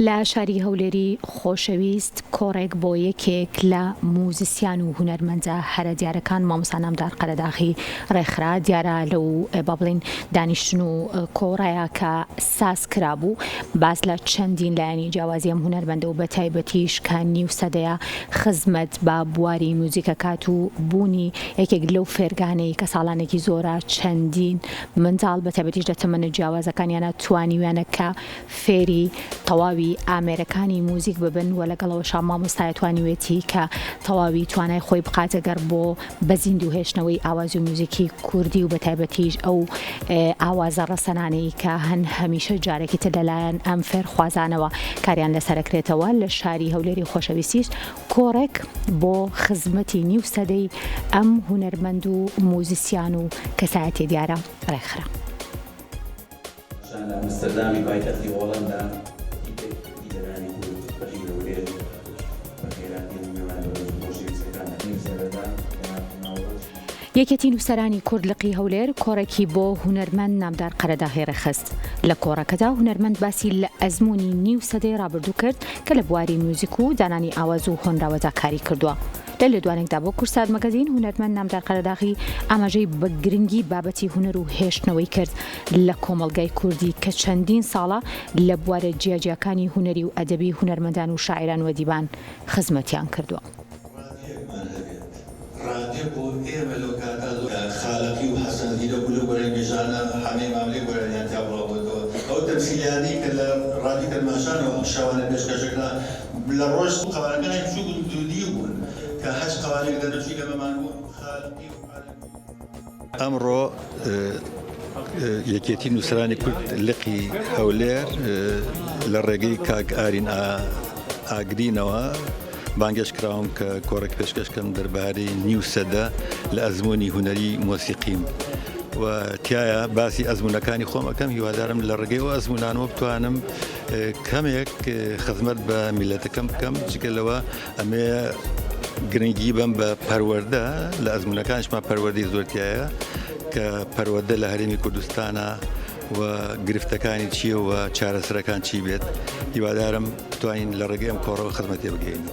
لە شاری هەولێری خۆشەویست کۆڕێک بۆ یەکێک لە موزیسیان و هونەرمەندە هەرە دیارەکان مامۆستا نامدار قەرەداغی ڕێکخرا، دیارە لەو با بڵێین دانیشتن و کۆڕەیە کە ساز کرابوو باس لە چەندین لایەنی جیاوازی ئەم هونەرمەندە و بەتایبەتیش کە نیو سەدەیە خزمەت بە بواری موزیک ئەکات و بوونی یەکێک لەو فێرگانەی کە ساڵانێکی زۆرە چەندین منداڵ بەتایبەتیش لە تەمەنە جیاوازەکانیانە توانیویانە کە فێری تەواوی ئامێرەکانی موزیک ببن و لەگەڵ ئەوەشا مامۆستایە توانیوێتی کە تەواوی توانای خۆی بخاتە گەڕ بۆ بە زیندوو هێشتنەوەی ئاواز و موزیکی کوردی و بەتایبەتیش ئەو ئاوازە ڕەسەنانەی کە هەن هەمیشە جارێکی تر لەلایەن ئەم فێرخوازانەوە کاریان لەسەرەکرێتەوە لە شاری هەولێری خۆشەویستیش کۆڕێک بۆ خزمەتی نیو سەدەی ئەم هونەرمەند و موزیسیان و کەسایەتیە دیارە ڕێکخرا. پاشان لە ئەمستەردامی پایتەختی هۆڵەندا تیپێک بینەرانی کورد بەشی هەولێر بە خێراترین میوانە بەرز و خۆشەویستەکان دەکەن. سەرەتا لە ناوەڕاستی. یەکێتی نووسەرانی کورد لقی هەولێر کۆڕێکی بۆ هونەرمەند نامدار قەرەداغی ڕێکخست. لە کۆڕەکەدا هونەرمەند باسی لە ئەزموونی نیو سەدەی ڕابردوو کرد کە لە بواری میوزیک و دانانی ئاواز و هۆنراوەدا کاری کردووە. لە لێدوانێکدا بۆ کوردسات مەگەزین هونەرمەند نامدار قەرەداغی ئاماژەی بە گرنگی بابەتی هونەر و هێشتنەوەی کرد لە کۆمەڵگای کوردی کە چەندین ساڵە لە بوارە جیاجیاکانی هونەری و ئەدەبی هونەرمەندان و شاعیران و ئەدیبان خزمەتیان کردووە. ڕادیۆیەکمان هەبێت. ڕادیۆ بۆ ئێمە لەو کاتە زۆر خالەقی و حەسەن زیرەک و لەو گۆرانیبێژانە حەمەی ماملێ گۆرانیان تیا بڵاو بۆتەوە. ئەو تەمسیلیانەی کە لە ڕادیۆی کرماشانەوە شەوانە پێشکەش دەکرا لە ڕۆژ قەوارەکانیش بچووک و دوودیو بوون کە هەچ قەوارەیەک دەردەچوو ئێمەمان بوو خالقی و عەرەبی. ئەمڕۆ یەکێتی نووسەرانی کورد لقی هەولێر لە ڕێگەی کاک ئارین ئاگرینەوە بانگێش کراوم کە کۆڕێک پێشکەشکەم دەربارەی نیو سەدە لە ئەزمموی هونەری مۆسیقیم و تایە باسی ئەزمونونەکانی خۆم ئەەکەم هیوادارم لە ڕێگەی ئەو ئەزمونانەوە بتوانم کەمێک خزمەت بە میلەتەکەم بکەم جگە لەوە ئەمەیە گرنگی بەم بە پەروەردە لە ئەزمونونەکانیشمان پەروەردەی زۆر تایە کە پەروەردە لە هەرێمی کوردستانە و گرفتەکانی چییە و چارەسەرەکان چی بێت هیوادارم بتوانین لە ڕێگەی ئەم کۆڕەوە خزمەتێ بگەین.